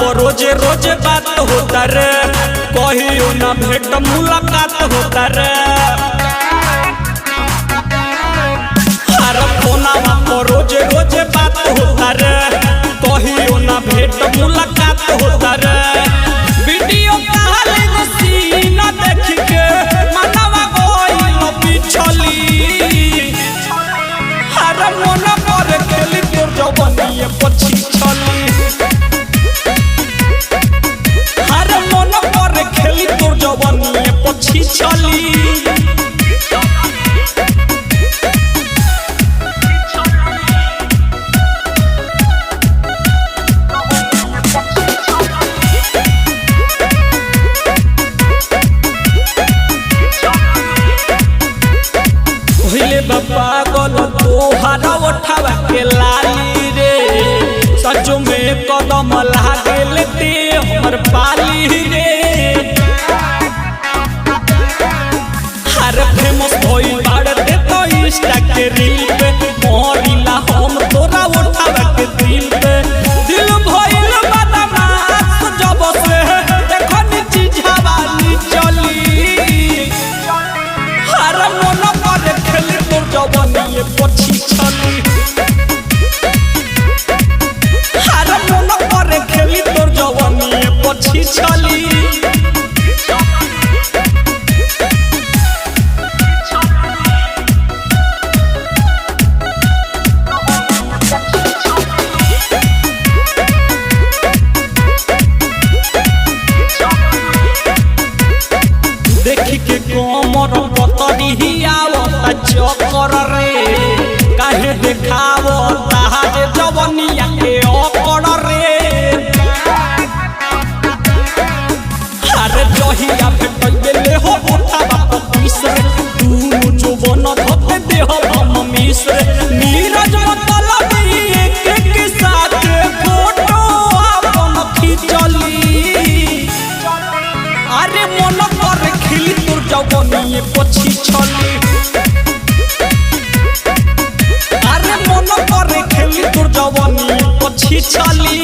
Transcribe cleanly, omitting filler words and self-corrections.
पर रोजे रोजे बात होता रे, कहियो ना भेंट मुलाकात होता रे। अरे फोनावा पर रोजे रोजे बात होता रे, कहियो ना भेंट मुलाकात होता रे। वीडियो कॉलिंग सीन देख के मनवा गइल पिछली। अरे मन पर खेली तोर जवनिए पछी छली। अरे मन पर खेली तोर जवनिए पछी छली। भइले बाबा गल तोहारा उठावा के लाली रे, सचो में कदम लागेल ते हमर पाली रे। अरे फेमस भइल बाड़ ते तो इंस्टा के रील पे, मरिला हम तोरा उठावा के दिल पे। दिल भइल बदमाश जब से देखनी चिझावाली चली। अरे मन पर खेली तोर जवनिए पछी छली। अरे मन पर खेली तोर जवनिए पछी छली। देखी के कमर पतरी आवता चक्कर रे, काहे देखावता रे जवनिया के अकड़ रे। अरे जहिया भेटैले हो उठावा पीस रे, दुनु जोवन धते देह हम मिस रे। नीरज मतलब एक एक साथ फोटो अपन खिंचली। अरे मन पर खेली तोर जवनिए पछी छली। अरे मन पर खेली तोर जवनिए पछी छली।